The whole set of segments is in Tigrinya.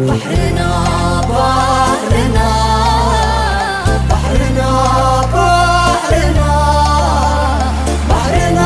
ባሕርና ባሕርና ባሕርና ባሕርና ባሕርና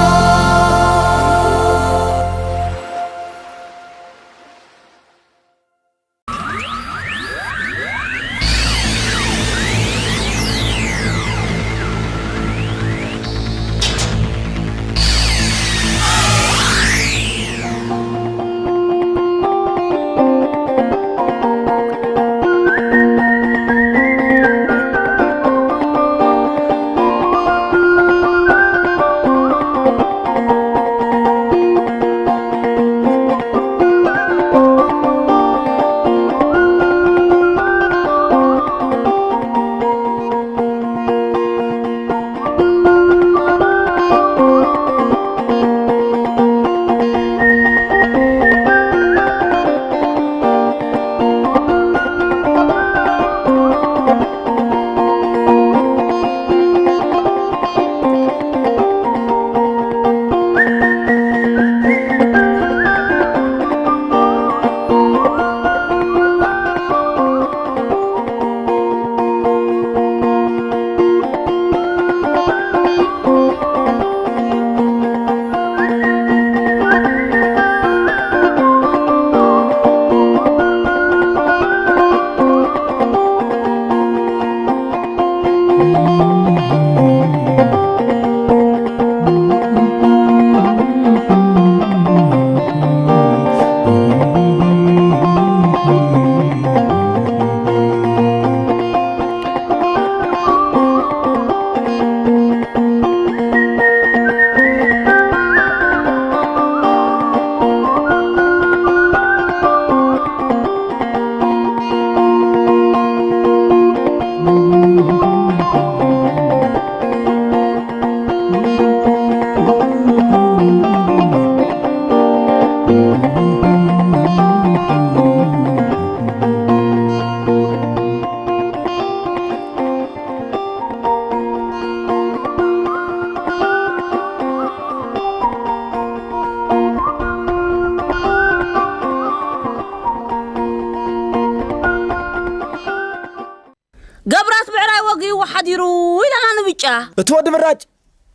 ገብራት ብዕራይ ወጊእዎ ሓዲሩ ኢለና ንብጫ። እቲ ወዲ ምራጭ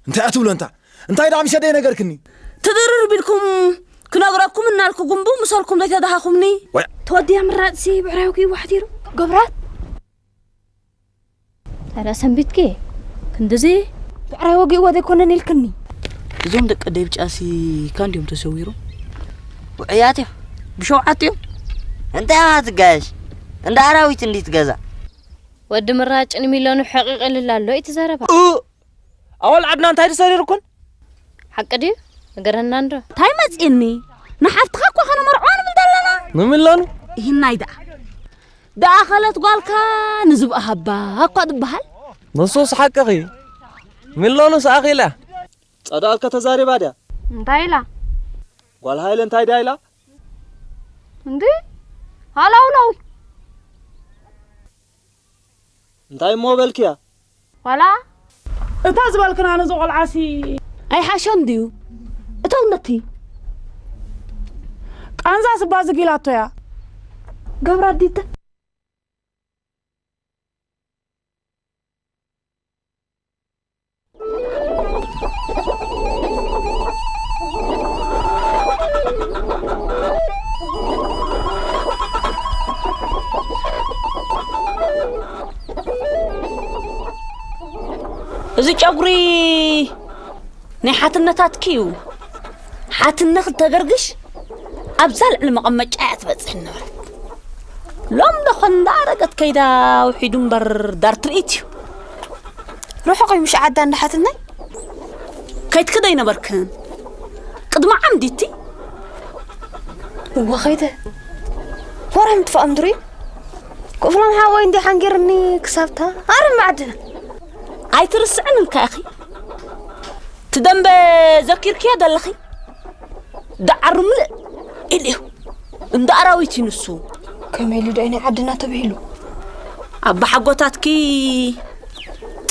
እንታይ ኣትብሎ እንታ? እንታይ ደኣ ምሸ ደይ ነገርክኒ? ትድርር ቢልኩም ክነግረኩም እናልኩ ጉንቡ ምሰልኩም ዘይተደሃኹምኒ። ወይ ተወዲያ ምራጭሲ ብዕራይ ወጊእዎ ሓዲሩ። ገብራት ኣረ ሰንቢትኪ ክንድዚ ብዕራይ ወጊእዎ ዘይኮነን ኢልክኒ። እዞም ደቂ ደብጫሲ ካንዲዮም ተሰዊሮም? ውዕያት እዮም። ብሸውዓት እዮም። እንታይ ኢኻ ትጋየሽ? እንዳ ኣራዊት እንዲት ገዛ። ወዲ ምራጭ ንሚለኑ ሕቂቕ ኢልላ ኣሎ እቲ ዘረባ። ኡ! ኣዋል ዓድና እንታይ ተሰሪርኩን? ሓቂ ድዩ? ንገረና እንዶ። እንታይ መጺእኒ? ንሓፍትኻ እኮ ከነመርዕዋ ንብል ዘለና። ንሚለኑ? ይህናይ ደኣ። ደኣ ኸለት ጓልካ ንዝብኣ ሃባ እኳ ዝበሃል። ንሱስ ሓቅኺ። ሚሎኑስ ኣኺላ። ጸዳልካ ተዛሪባ ድያ? እንታይ ኢላ? ጓል ሃይለ እንታይ ድያ ኢላ? እንዲ? ሃላውላው። እንታይ እሞ በልክያ? ዋላ? እታ ዝበልክና ነዚ ቆልዓሲ ኣይሓሸን ድዩ? እተው ነቲ ቃንዛ ስባ ዝጊላቶ እያ። ገብራ ኣዲተ። እዚ ጨጉሪ ናይ ሓትነታትኪ እዩ። ሓትነኺ ተገርግሽ ኣብዛ ልዕሊ መቐመጫ እያ ትበጽሕ ነበረት። ሎም ደኾን እንዳኣረገት ከይዳ ውሒዱ እምበር ዳር ትርኢት እዩ። ርሑቕ እዩ ምሽ ዓዳ እንዳ ሓትነይ? ከይትክደይ ነበርክን ቅድሚ ዓምዲቲ? እወ ኸይደ። ወረ ምትፋቕ ምድሪ ክፍሎም ሓወይ እንዲ ሓንጊርኒ ክሳብታ ኣረ መዓድና። ኣይትርስዕን እንካ ኢኺ። ትደንበ ዘኪርክዮ ዘለኺ? ደዓሩ ምልእ ኢሉ እዩ። እንዳ ኣራዊት እዩ ንሱ። ከመይ ኢሉ ዶ ናይ ዓድና ተባሂሉ? ኣባሓጎታትኪ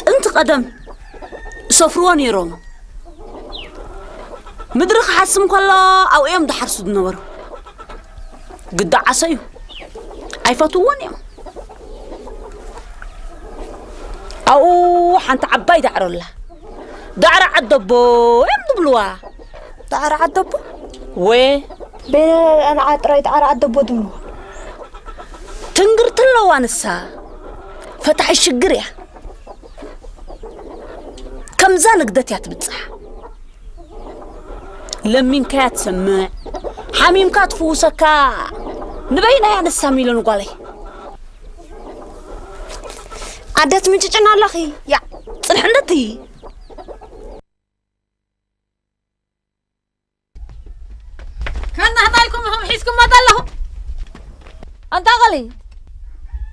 ጥንቲ ቀደም ይሰፍርዎ ነይሮም። ምድሪ ክሓስም ከሎ ኣብኡ እዮም ዝሓርሱ ዝነበሩ። ግዳ ዓሶ እዩ። ኣይፈትውዎን እዮም። ኣብኡ ሓንቲ ዓባይ ዳዕሮ ኣላ። ዳዕሮ ዓደቦ እዮም ዝብልዋ። ዳዕሮ ዓደቦ? ወ- በ-፣ ኣንዓ ጥራይ ዳዕሮ ዓደቦ ዝብልዋ። ትንግርቲ ኣለዋ ንሳ። ፈታሒ ሽግር እያ። ከምዛ ንግደት እያ ትብጻሕ። ለሚንካያ ትሰምዕ፣ ሓሚምካ ትፍውሰካ። ንበይናያ ንሳ ሚሎን ጓለይ። ኣደ ትምጭጭና ኣለኺ። ያ፣ ጽንሒ እንደቲ። ከናህና ኢልኩም ኢኹም ሒዝኩማ ዘለኹም። ኣንታ ቐሊ፣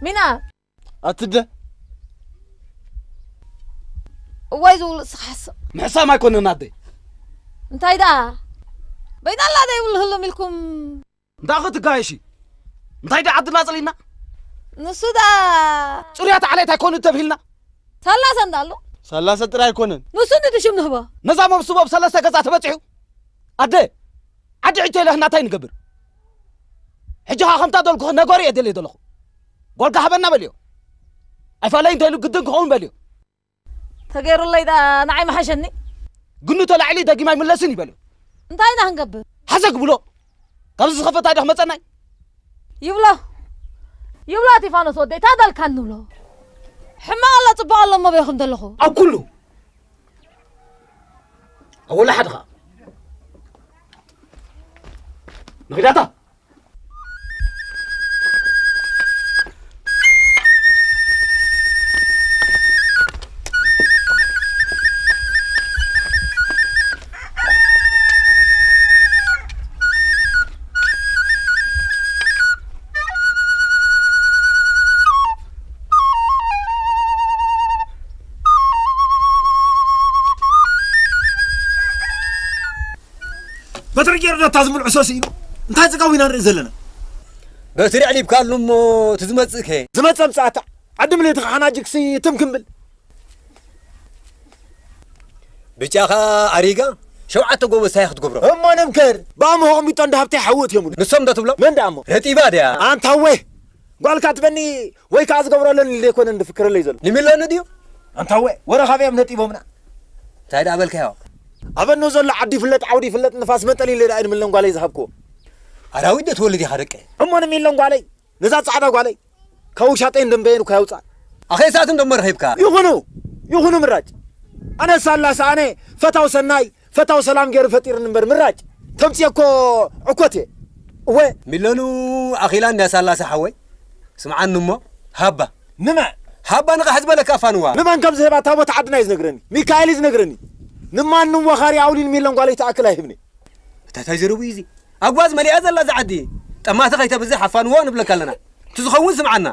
ሚና። ኣትደ። እዋይ ዝብሉ እስኻስ። ምሕሳም ኣይኮነን ኣደይ። እንታይ ደኣ? በይናላ ደይ ይብሉ ህልም ኢልኩም። እንታይ ክትጋየሺ? እንታይ ደኣ ዓድና ጸሊና? ንሱ ደኣ። ጽሩያት ዓሌት ኣይኮኑ ተብሂልና። ሰላሳ እንዳሉ። ሰላሳ ጥራይ ኣይኮነን። ንሱ እንዲ ሽም ንህቦ። ነዛ መብስቦ ብሰለስተ ገጻ ተበጺሑ። ኣደ፣ ዓዲ ዕጀ ኢለ ህናታይ ንገብር። ሕጂ ኸኣ ከምታ ደልኩ ነገሩ እየ ደልየ ዘለኹ። ጓልካ ሃበና በልዮ። ኣይፋለይ እንተ ኢሉ ግድን ክኸውን በልዮ። ተገይሩለይ ደኣ ንዓይ መሓሸኒ። ግኑ ተላዒሉ ደጊም ኣይምለስን ይበልዮ። እንታይ ኢና ክንገብር? ሓዘግ ብሎ። ካብዚ ዝኸፈት ኣይዶ ክመጸናይ? ይብሎ። ይብሎ ቲፋኖስ ወደይ፣ ታደልካ ንብሎ። ሕማቕ ኣሎ ጽቡቕ ኣሎ እሞ በይኹም ዘለኹ። ኣብ ኩሉ። ኣብ ወላ ሓደ ኸኣ። ንኺዳታ። በትሪ ገይሩ ነታ ዝምልዕሶ ስኢኑ እንታይ ጽጋብ ኢና ንርኢ ዘለና? በትሪ ኣዕሊብካሉ እሞ እቲ ዝመጽእ ከ? ዝመጽእ ኣምጽኣታ። ዓዲ ምልእቲ ከሓናጅግሲ ትም ክምብል። ብጫኻ ኣሪጋ ሸውዓተ ጎቦ ሳያ ክትገብሮ። እሞ ንምከር፣ ብኣምሆ ቐሚጦ እንዳ ሃብተይ ሓዊ እትዮምሉ። ንሶም ዶ ትብሎም? መን ደኣ እሞ? ረጢባ ድያ? ኣንታ እወ፣ ጓልካ ትበኒ ወይ ከኣ ዝገብረለን ኢለ ኣይኮነን ዝፍክረለይ ዘሎ። ንሚለኒ ድዩ? ኣንታ እወ፣ ወረ ካበይ እዮም ነጢቦምና? እንታይ ደኣ በልካዮ? ኣበኖ ዘሎ ዓዲ ይፍለጥ፣ ዓውዲ ይፍለጥ፣ ንፋስ መጠን ኢለ ደኣ ንሚለን ጓለይ ዝሃብክዎ። ኣራዊት ዶ ትወልድ ኢኻ ደቀ? እሞ ንሚለን ጓለይ፣ ነዛ ጻዕዳ ጓለይ፣ ካብ ውሻጠይን ደንበየን እኳ ያውጻ። ኣኼሳትን ደሞ ረኺብካ? ይኹኑ፣ ይኹኑ ምራጭ። ኣነ ሳላስ ኣነ ፈታው ሰናይ፣ ፈታው ሰላም ገይሩ ፈጢርኒ እምበር ምራጭ ተምጽኦ እኮ ዕኮት እየ። እወ። ሚለኑ ኣኺላ እንድያ ሳላሰ ሓወይ። ስምዓኒ እሞ፣ ሃባ። ንመ? ሃባ ንቕሕ ዝበለካ ኣፋንዋ። ንመን ከም ዝህባ ታቦት ዓድና እዩ ዝነግረኒ። ሚካኤል እዩ ዝነግረኒ። ንማንም ወኻሪ ኣውሊን ሚለን ጓለይ ትኣክል ኣይህብኒ። እታ ታይ ዘረቡ እዩ እዚ? ኣጓዝ መሊኣ ዘላ እዛ ዓዲ። ጠማቲ ከይተብዝሕ ኣፋንዎ ንብለካ ኣለና። እቲ ዝኸውን ስምዓና።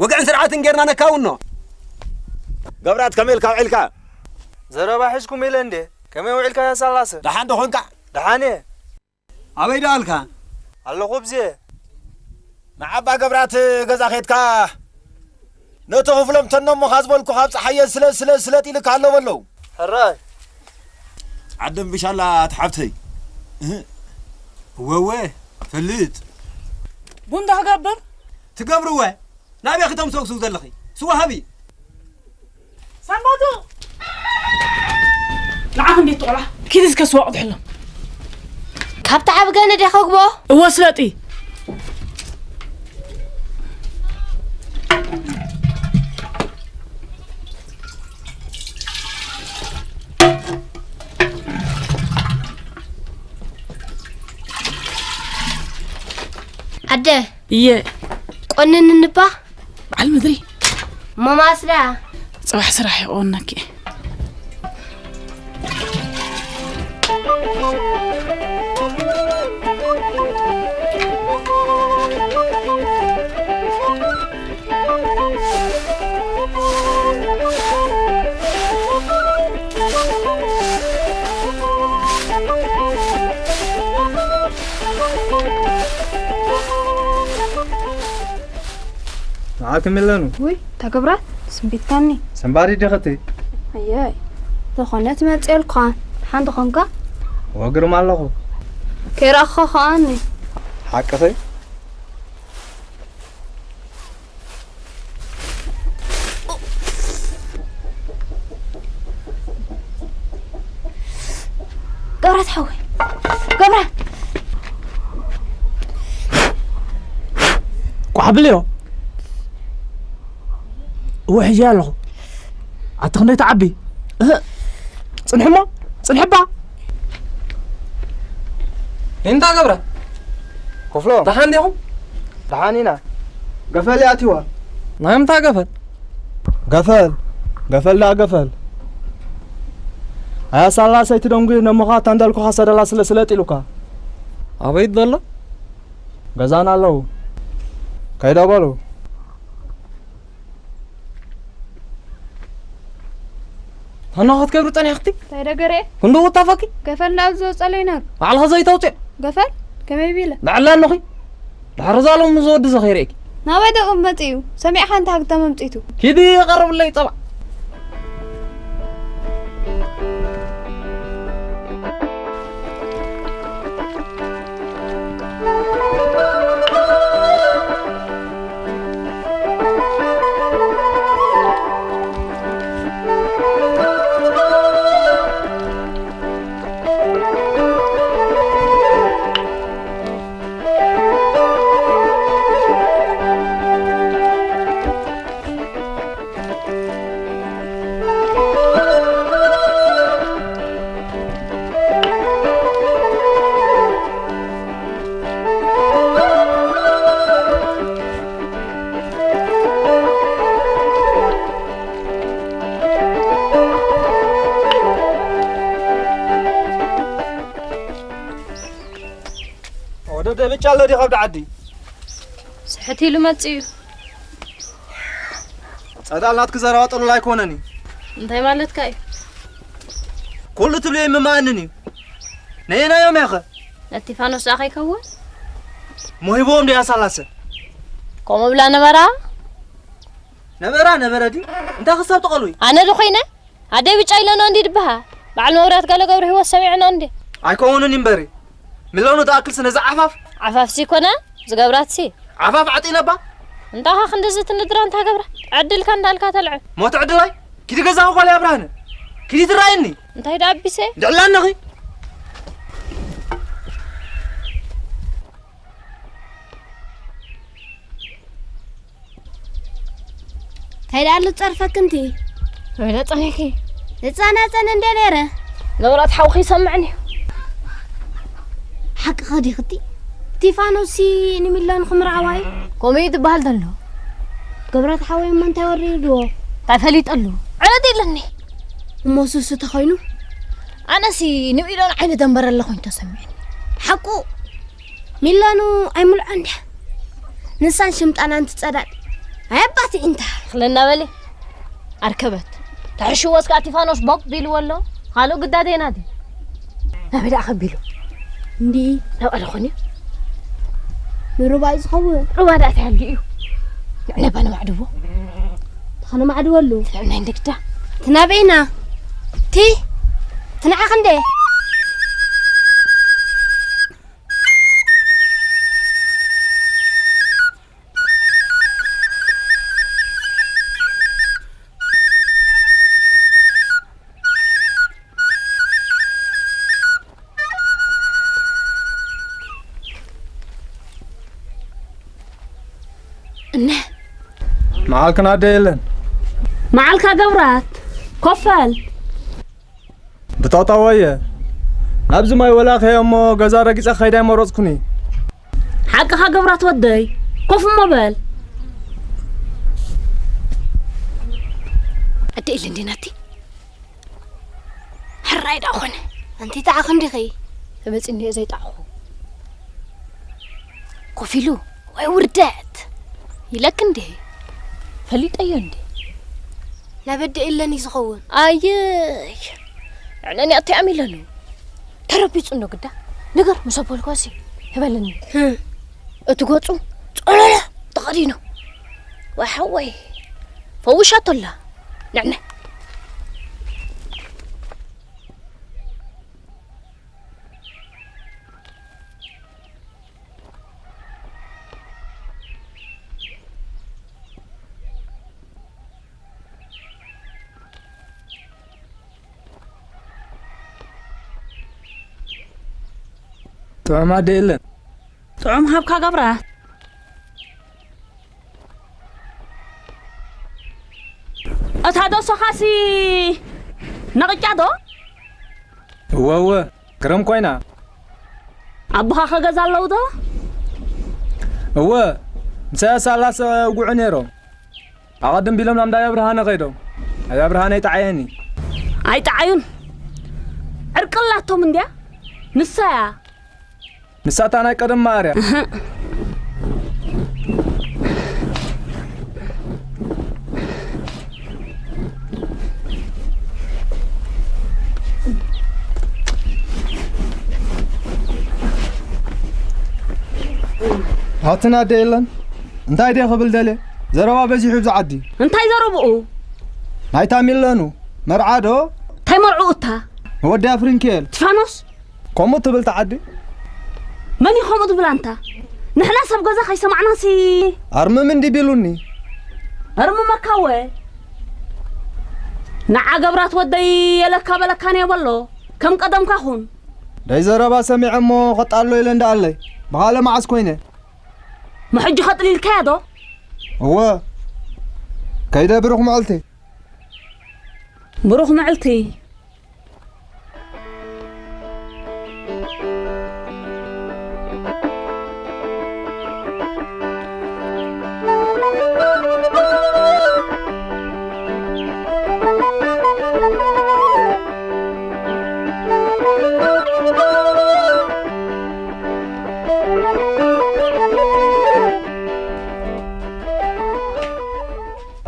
ወግዕን ስርዓትን ጌርና ነካውኖ። ገብራት ከመይ ኢልካ ውዒልካ? ዘረባ ሒዝኩም ኢለ እንዴ? ከመይ ውዒልካ ያ ሳላሰ? ደሓን ዶ ኾንካ? ደሓን እየ። ኣበይ ደኣ ኣልካ? ኣለኹ ብዜ። ንዓባ ገብራት ገዛ ኸድካ ነቲ ክፍሎም ተኖ እሞ ካብ ዝበልኩ ካብ ፀሓየ ስለጥ ስለጥ ስለጥ ኢልካ ኣሎ በለው። ሕራይ። ዓደም ብሻላ እቲ ሓብተይ። እህ። እወ እወ፣ ፈልጥ። ቡን ዶ ክገብር? ትገብርወ? ናበይ ክተምሰግስጉ ዘለኺ? ስዋ ሃቢ። ሰንበቱ! ንዓኺ እንዴት ትቆልዓ? ኪዲ እስከ ስዋ ቅድሕሎም። ካብቲ ዓቢ ገነ ዲኻ ክግቦ? እወ ስለጢ። ኣደ። እየ። ቆንን እንባ? በዓል ምድሪ። እሞ ማስዳ? ጽባሕ ስራሕ ይቆነኪ። ንዓኪ ሚለኑ። ውይ፣ እታ ገብራት ስምቢትካኒ። ሰምባዲ ዲኺ እቲ? ኣየይ፣ ዝኾነ ትመጽእ ኢልኳ። ሓንቲ ኾንካ? ወግርም ኣለኹ። ከይረኣኹ ኸኣኒ። ሓቅኺ? ኣብልዮ። እወ፣ ሒዘያ ኣለኹ። ኣቲ ክንደይ ትዓቢ? እህ፣ ጽንሕሞ፣ ጽንሕባ። እንታይ ገብራ? ክፍሎ። ደሓን ዲኹም? ደሓን ኢና። ገፈል እያ ኣትይዋ። ናይ ምንታይ ገፈል? ገፈል፣ ገፈል ደኣ ገፈል። ኣያ ሳላ ሰይቲ ደንጉ ነሞኻ ታንዳልኩኻ ሰደላ ስለ ስለጥ ኢሉካ። ኣበይ ዘሎ? ገዛና ኣለዉ። ከይዳ በሉ። ታና ክትገብሪ ጸኒሕክቲ? እንታይ ደገረ? ክንዱ ውታፋኪ? ገፈል ናብ ዝወጸለይ ነር። ባዕልኻ ዘይተውጽኦ? ገፈል? ከመይ ቢለ? ንዕላ ኣለኹ። ድሕሪ ዛሎም ምስ ወዲ ዘኸይርእኪ። ናባይ ደቕም መጽኡ። ሰሚዕኻ እንታይ ሃግታ መምጺቱ? ኪዲ ቀርብለይ ጸባ። ወደ ደብጫ ኣሎ ዲኻ ብዓዲ? ስሕት ኢሉ መጽኡ እዩ። ጸዳል ናትኪ ዘረባ ጥሉል ኣይኮነን እዩ። እንታይ ማለትካ እዩ? ኩሉ ትብልዮ ይምማኣንን እዩ። ነየናዮም ያኸ? ነቲ ፋኖስ ደኣ ከይከውን? ሞሂቦም ዶ ያሳላሰ? ከምኡ ብላ ነበራ? ነበራ፣ ነበረ ድዩ? እንታይ ክሳብ ተቐልዊ? ኣነ ዶ ኮይነ? ኣደይ ብጫ ኢለኖ እንዲ ድበሃ። በዓል መብራት ገለ ገብረ ህይወት ሰሚዕኖ እንዲ። ኣይከውንን እምበሪ። ሚለኑ ትኣክል ስነ ዝዓፋፍ። ዓፋፍሲ ኮነ ዝገብራትሲ። ዓፋፍ ዓጢነባ። እንታኻ ክንድዚ ትንድራ እንታ ገብራ? ዕድልካ እንዳልካ ተልዕል። ሞት ዕድላይ? ኪዲ ገዛኹ ጓል ኣብርሃነ። ኪዲ ትረኣየኒ። እንታይ ደኣ ኣቢሰ? ድዕላ ኣለኺ። እንታይ ደኣ ኣሎ ጸርፈክ እንቲ? ወይላ ጸኒሕኪ? እጻናጸን እንደ ነይረ። መብራት ሓውኺ ይሰምዕን እዩ። ሓቅኻ ዲኽቲ? ቲፋኖሲ ንሚላን ኽምርዓዋይ? ከምኡ እዩ ዝበሃል ዘሎ። ገብራት ሓወይ እሞ እንታይ ወሪድዎ? እንታይ ፈሊጠሉ? ዕለት ኢለኒ። እሞ ሱሱ ተኾይኑ? ኣነሲ ንብኢሎን ዓይኒ ደንበረ ኣለኹኝ ተሰሚዕኒ። ሓቁ ሚላኑ ኣይምልዖ እንድያ። ንሳን ሽምጣናን ትጸዳድ። ኣይ ኣባቲ እንታ። ክለና በሊ። ኣርከበት። ተሕሽዎ እስከ ኣቲፋኖስ ቦብ ቢልዎ ኣሎ። ካልእ ግዳዴና ድዩ? ናበይ ደኣ ከቢሉ? እንዲ። ናብ ኣደ ኾን እዩ? ንሩባ እዩ ዝኸውን። ሩባ ደኣ ተሃልዩ እዩ። ንዕነባ ነማዕድዎ። ተኸነ ማዕድወሉ። ንዕናይ እንደግዳ። ትናበይና። ቲ። ትንዓኽ እንዴ? እነ መዓልክን ኣደ የለን። መዓልካ ገብራት፣ ኮፈል። ብታውጣዋየ ናብዚ ማይ ወላኸ እሞ ገዛ ረጊጸ ኸይዳ ኣይመረጽኩኒ። ሓቅኻ ገብራት ወደይ፣ ኮፍ እሞ በል። ኣደ የለን ዲናቲ? ሕራይ ደኣ ኾነ። ኣንቲ ተዓኽ እንዲኺ? ተመጺ እንድየ ዘይጠዓኹ። ኮፍ ኢሉ፣ ወይ ውርደት! ኢለክ እንዴ? ፈሊጠዮ እንዴ? ናበደ ኢለኒ ዝኸውን። ኣየይ! ንዕነኒ ኣተይ ኣሚለኑ። ተረቢጹ እንዶ ግዳ። ንገር፣ ምስ ኣበልኳሲ፣ ህበለኒ። ህም። እቲ ገጹ ጸለለ ተኸዲኑ። ዋሓወይ! ፈውሻቶላ። ንዕነ። ጥዑም ኣደ የለን። ጥዑም ሃብካ ገብራት። እታ ዶ ሶኻሲ ነቕጫ ዶ? እወ፣ እወ፣ ግርም ኮይና። ኣቦኻ ከ ገዛ ኣለዉ ዶ? እወ፣ ምሳይ ኣሳላሰ ውጉዑ ነይሮም። ኣቐድም ቢሎም ናብ እንዳያ ብርሃነ ከይዶም። ኣያ ብርሃነ ይጠዓየኒ። ኣይጠዓዩን። ዕርቂ ኣላቶም እንድያ። ንሳ እያ። ንሳ እታ ናይ ቀደም ማእርያ። እህ። ሃብትና ኣደ የለን። እንታይ ድየ ክብል ደልየ? ዘረባ በዚሑ ኣብዚ ዓዲ። እንታይ ዘረብኡ? ናይታ ሚለኑ መርዓ ዶ? እንታይ መርዕኡ እታ? ንወዲ ኣፍሪንኪኤል። ቲፋኖስ? ከምኡ ትብል እታ ዓዲ? መን እዩ ከምኡ ዝብል ኣንታ? ንሕና ሰብ ገዛ ከይሰማዕናሲ። ኣርምም እንዲ ቢሉኒ። ኣርምመካወ? ንዓ ገብራት ወደይ የለካ በለካን እየ በሎ። ከም ቀደምካ ኩን። ደይ ዘረባ ሰሚዐ እሞ ከጣሎ ኢለ እንዳኣለይ። ብኻለ መዓስ ኮይነ? መሕጂ ከጥሊልካያ ዶ? እወ። ከይደ ብሩኽ መዓልቲ። ብሩኽ መዓልቲ።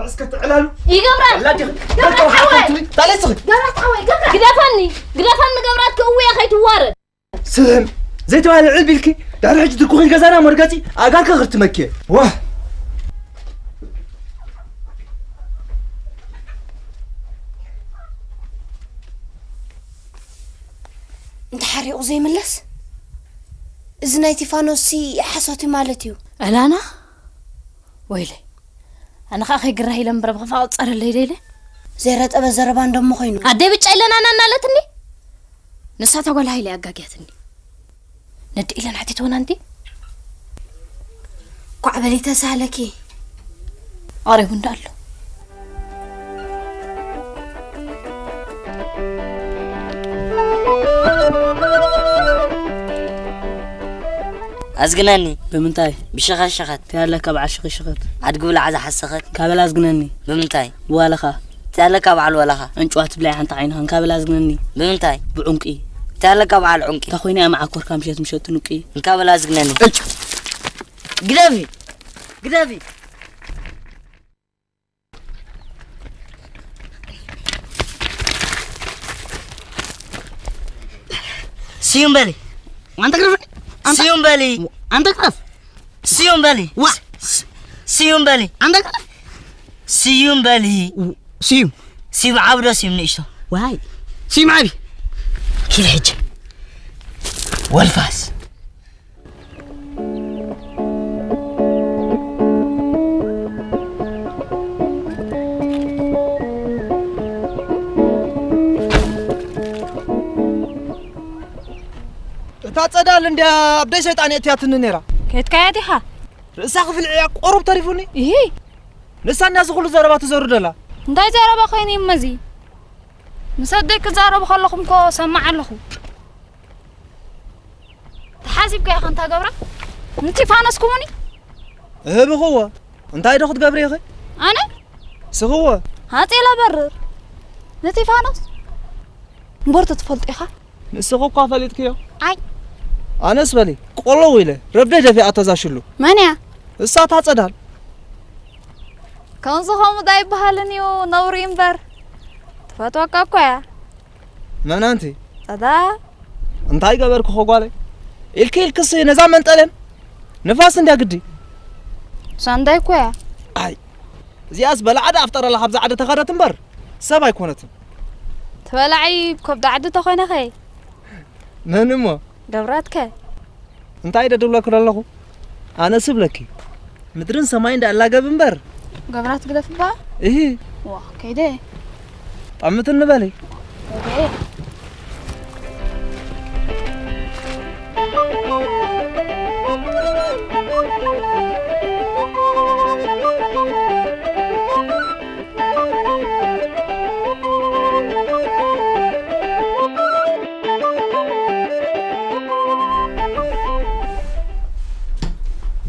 እስከ ትዕላሉ። ይገብራል። ላጅ ገብራት ሓወይ። ታለስኺ። ገብራት ሓወይ፣ ገብራት። ግደፈኒ፣ ግደፈኒ ገብራት፣ ክእውየ ከይትዋረድ። ስም ዘይተባህለ ዕልቢልኪ ድሕሪ ሕጂ ትኩኺ ገዛና መርገጺ ኣጋርካ ክርትመኪ። ዋህ። እንተሓሪቑ ዘይምለስ፣ እዚ ናይ ቲፋኖስሲ ሓሶት እዩ ማለት እዩ። ዕላና? ወይለይ። ኣነ ኸኣ ከይግራህ ኢለ እምበር ብኽፋ ቐጸረለይ ደይለ። ዘይረጠበ ዘረባ እንደሞ ኾይኑ። ኣደይ ብጫ ኢለና ናናለትኒ። ንሳ ተጓላ ኢለ ኣጋግያትኒ። ነዲ ኢለን ሓቲትወና እንዲ? ኳዕ በሊ ተሳለኪ። ኣሬቡ እንዳ ኣሎ። ኣዝግነኒ። ብምንታይ? ብሸኸሸኸት። እንታይ ኣለካ በዓል ሸኸሸኸት? ኣድጊ ብላዕ ዝሓሰኸት። ካበል ኣዝግነኒ። ብምንታይ? ዋለኻ። እንታይ ኣለካ በዓል ዋለኻ? ዕንጭዋ ትብላዕ ሓንቲ ዓይንኻ። እንካበል ኣዝግነኒ። ብምንታይ? ብዑንቂ። እንታይ ኣለካ በዓል ዑንቂ? እንታ ኮይና እያ መዓኮርካ ምሸት ምሸት ትንቂ። እንካበል ኣዝግነኒ። እጭ! ግደፊ! ግደፊ! ስዩም በሊ። ኣንተ ግረፍ። ኣንተ ስዩም በሊ። ኣንተ ግረፍ። ስዩም በሊ። ዋ። ስ-፣ ስዩም በሊ። ኣንተ ግረፍ። ስዩም በሊ። ስዩም። ስዩም ዓቢ ዶ ስዩም ንእሽቶ? ዋይ። ስዩም ዓቢ። ኪድ ሕጂ። ወልፋስ። እታ ጸዳል እንድያ ኣብ ደይ ሰይጣን የእትያትኒ ነይራ። ከየትካያ ዲኻ? ርእሳ ክፍልዕያ ቆሩብ ተሪፉኒ። ኢሂ። ንሳ እንድያ እዚ ኩሉ ዘረባ ትዘሩ ደላ። እንታይ ዘረባ ኮይኑ እዩ እመዚ? ምስ ኣደይ ክዛረቡ ከለኹም እኮ ሰማዕ ኣለኹ። ተሓሲብካ ኢኻ እንታ ገብራ? ንቲፋኖስ ክሙኒ? እህብኽዎ። እንታይ ዶ ክትገብሪ ኢኺ? ኣነ? ስኽዎ። ሃጼ ለበርር። ንቲፋኖስ? እምበር ትፈልጦ ኢኻ? ንስኺ እኳ ፈሊጥክዮ። ኣይ። ኣነስ በሊ፣ ቆሎ ኢለ፣ ረብደይ ደፊኣቶ እዛ ሽሉ። መን እያ? እሳ እታ ጸዳል። ከምዚ ከምኡ ዶ ኣይበሃልን እዩ፣ ነውሪ እምበር። ትፈትወካ እኮ እያ። መን ኣንቲ? ጸዳ። እንታይ ገበርኩ ኸ ጓለይ? ኢልኪ ኢልክሲ ነዛ መንጠለን ንፋስ እንድያ ግዲ። ሳንዳይ እኮ እያ። ኣይ፣ እዚኣስ በላዕዳ ኣፍጠረላ ካብዛ ዓዲ ተኸደት እምበር ሰብ ኣይኮነትን። ትበላዒ ከብዲ ዓዲ ተኾይነ ኸ? መን እሞ? ገብራትከ? እንታይ ኢለ ድብለኪ ዘለኹ? ኣነስ እብለኪ፣ ምድርን ሰማይን ደኣ ኣላገብ እምበር። ገብራት ግደፍ እባ። እሂ። ዋ፣ ከይደ። ጠምትኒ በሊ። ከይደ።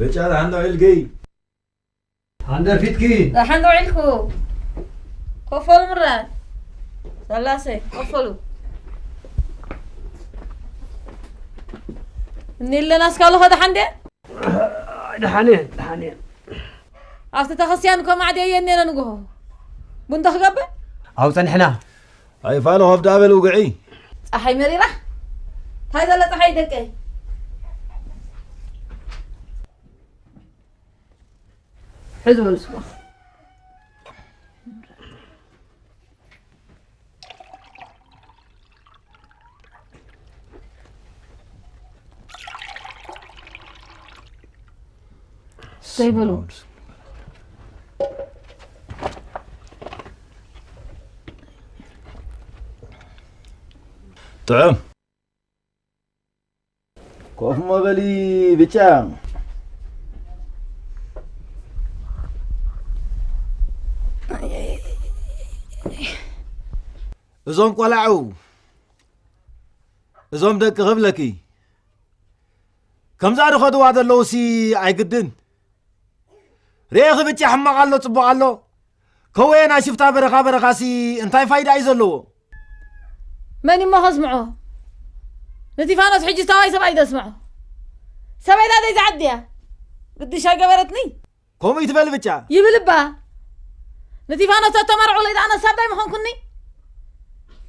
ብጫ ደሓን ዶ ኢልኪ? ሃንደ ፊትኪ። ደሓን ዶ ኢልኩ? ኮፈሉ ምረ። ሰላሰ፣ ኮፈሉ። እኒ ኣለና እስካሉ ኸ ደሓን ድየ? ደሓን እየ፣ ደሓን እየ። ኣብቲ ተኸስያን እኮ ማዕድየ እየ እኔረ ንግሆ። ቡን ዶ ክገብር? ኣብኡ ጸኒሕና። ኣይፋል ሆብ ዳበል ውግዒ። ጸሓይ መሪራ። እንታይ ዘሎ ጸሓይ ደቀይ? ሕዚ በሉ ስማ። ዘይበሉ። ጥዑም። ኮፍ መበሊ ብጫ። እዞም ቆላዑ፣ እዞም ደቂ ክብለኪ፣ ከምዛ ዝኸድዋ ዘለውሲ ኣይግድን። ርኤኺ ብጫ ሕማቕ ኣሎ ጽቡቕ ኣሎ። ከወየ ናይ ሽፍታ በረኻ በረኻሲ እንታይ ፋይዳ እዩ ዘለዎ? መን እሞ ከስምዖ? ንቲፋኖስ ሕጂ ሰብኣይ ሰብኣይ ዘስምዖ? ሰበይታ ዘይትዓዲ እያ። ግድሽ ኣይገበረትኒ። ከምኡ ይትበል ብጫ። ይብል እባ። ንቲፋኖስ ተተመርዑለይ ደኣ ነሳብ ዳይ ምኾንኩኒ?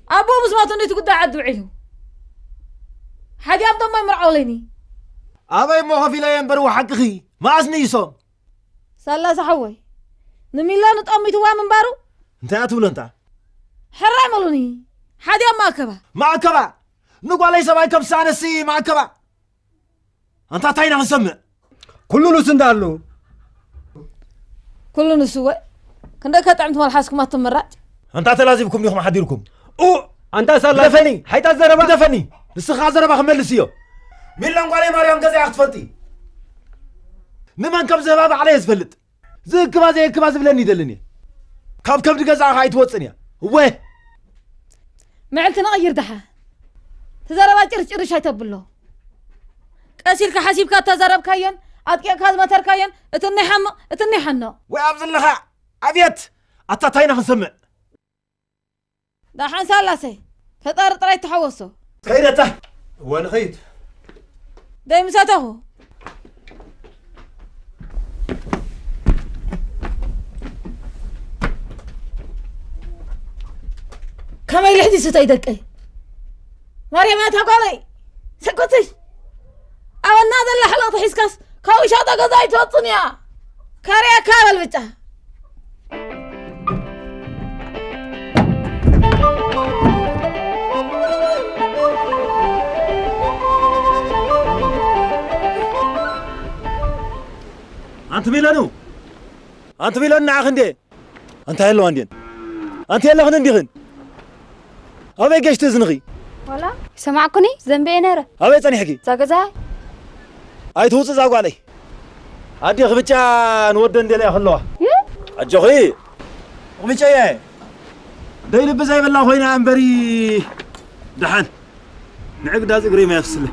ኣቦኡ ምስ ሞቱ እንዴት ጉዳይ ዓዲ ውዒሉ? ሓዲኦም ደሞ ይምርዓውለይኒ። ኣበይ እሞ ከፊለ እየ እምበር ወሓቅኺ። መኣስ ንይሶም? ሳላሳ ሓወይ፣ ንሚላኑ ጠሚትዋ ምንባሩ እንታይ ኣትብሎ እንታ? ሕራይ መሉኒ። ሓዲኦም ማእከባ። ማእከባ? ንጓለይ ሰብኣይ ከብሳነሲ ማእከባ? ኣንታ እንታይ ኢና ክንሰምዕ? ኩሉ ንሱ እንዳ ኣሎ። ኩሉ ንሱ ወ-፣ ክንደይ ከጥዕምቲ መልሓስኩም ኣቱም ምራጭ? ኣንታ ተላዚብኩም ዲኹም ሓዲርኩም? ኡ፣ ኣንታ ሳላ ግደፈኒ። ሓይጣ ዘረባ። ግደፈኒ። ንስኻ ዘረባ ክመልስ እዮ። ሚላን ጓለይ ማርያም ገዛ እያ ክትፈልጢ። ንመን ከም ዝህባ ባዕለይ እየ ዝፈልጥ። ዝእክባ ዘየክባ ዝብለኒ ይደልን እየ። ካብ ከብዲ ገዛ ኸዓ ኣይትወፅን እያ። እወ። ምዕልቲ ንቐይር ደሓ። እቲ ዘረባ ጭርጭርሽ ኣይተብሎ። ቀስ ኢልካ ሓሲብካ እተዘረብካዮን ኣጥቂቕካ ዝመተርካዮን እቲ እኒ ሓምቕ፣ እቲ እኒ ሓኖቕ። ወይ ኣብዚ ኣለኻ። ኣብየት! ኣታ ታይና ክንሰምዕ። ደሓን ሳላሰይ፣ ፈጣሪ ጥራይ ተሓወሶ። ከይደታ። እወ ንኸይድ። ደይ ምሰተኹ። ከመይ ልሕዲ ስተይ ደቀይ? ማርያም እያ እታ ጓለይ። ሰኮተይ። ኣበና ዘላ ሕለቕቲ ሒዝካስ ካብ ውሻጠ ገዛ ኣይትወፅን እያ። ከርእየካ በል ብጫ። ኣንቲ ሚለኑ፣ ኣንቲ ሚለኑ ንዓኺ እንዴ? ኣንታ የለዋ እንዴን? ኣንቲ የለኽን እንዲኽን? ኣበይ ገሽቲ እዝንኺ? ዋላ ይሰማዕኩኒ ዘንበየ ነረ። ኣበይ ጸኒሕኪ? እዛ ገዛ። ኣይትውጽእ እዛ ጓለይ። ኣዴኺ ብጫ ንወደን ደልያ ከለዋ። እ? ኣጆኺ። ብጨየ። ደይ ልቢ ዘይብላ ኮይና እምበሪ። ደሓን። ንዕግዳዝ እግረይ ማይ ኣፍስለ።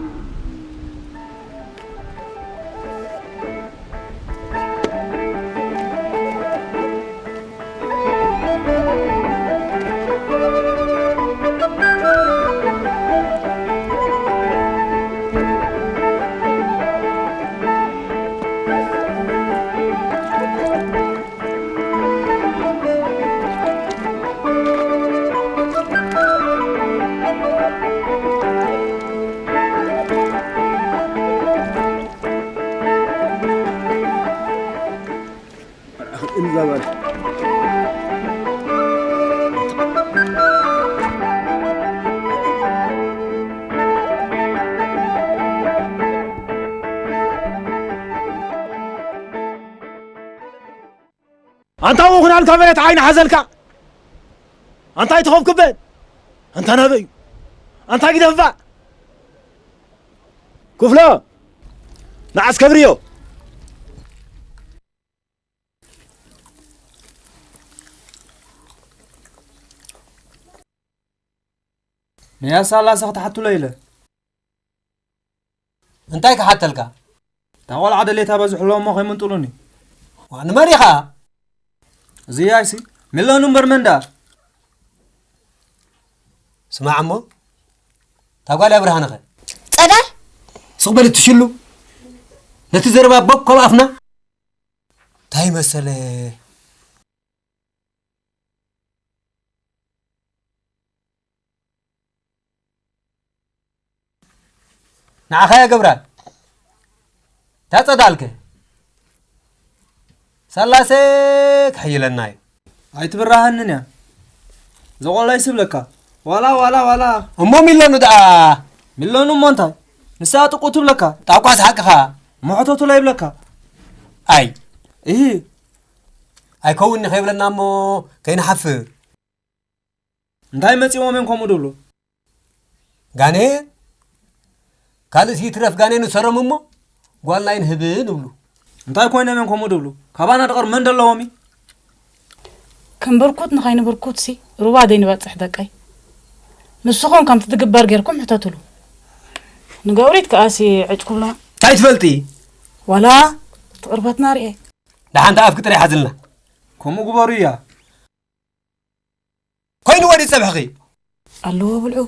ኣንታ ውኹን ኣልካ መሬት ዓይኒ ሓዘልካ። ኣንታ ኣይትኸብክበን። ኣንታ ናበዩ? ኣንታ ግደፍባ። ክፍሎ፣ ንዓስ ከብርዮ። ንያሳ ላሳ ክትሓትሎ ኢለ። እንታይ ክሓተልካ? እታ ናቆልዓ ደሌት ኣበዝሕሎ እሞ ከይምንጥሉኒ። ዋ፣ ንመን ኢኻ? እዚ ያይሲ ሚሎኑ እምበር መን ደኣ? ስማዕ እሞ፣ እታ ጓል ኣብርሃነኸ? ጸዳል? ስቕ በል እትሽሉ። ነቲ ዘረባ ቦብ ካብ ኣፍና። እንታይ መሰለ? ንዓኻ እያ ገብራ። እታ ጸዳልከ? ሰላሴ ክሕይለና እዩ። ኣይትብራሃንን እያ። ዘቆላይ ስብለካ። ዋላ፣ ዋላ፣ ዋላ። እሞ ሚሎኑ ደኣ? ሚሎኑ እሞ እንታይ? ንሳ ጥቁ ትብለካ። ጣቋስ ሓቅኻ። መሕተቱ ላይ ይብለካ። ኣይ። እሂ። ኣይከውን ከይብለና እሞ ከይንሓፍር። እንታይ መጺዎም እዮም ከምኡ ድብሉ? ጋኔ፣ ካልእስ ይትረፍ ጋኔ ንሰሮም እሞ ጓልና ይንህብን እብሉ። እንታይ ኮይኖም እዮም ከምኡ ድብሉ? ካባና ድቐር መን ደለዎም እዩ? ክንብርኩት ንኸይንብርኩትሲ ሩባ ዘይንበጽሕ ደቀይ። ንስኹም ከምቲ ትግበር ጌርኩም ሕተቱሉ። ንገብሪት ከኣሲ ዕጭ ኩብላ እንታይ ትፈልጢ? ዋላ ትቕርበትና ርኤ። ደሓንታ ኣፍኪ ጥራይ ሓዝልና። ከምኡ ግበሩ እያ። ኮይኑ ወዲ ጸብሕኺ ኣለዎ ብልዑ።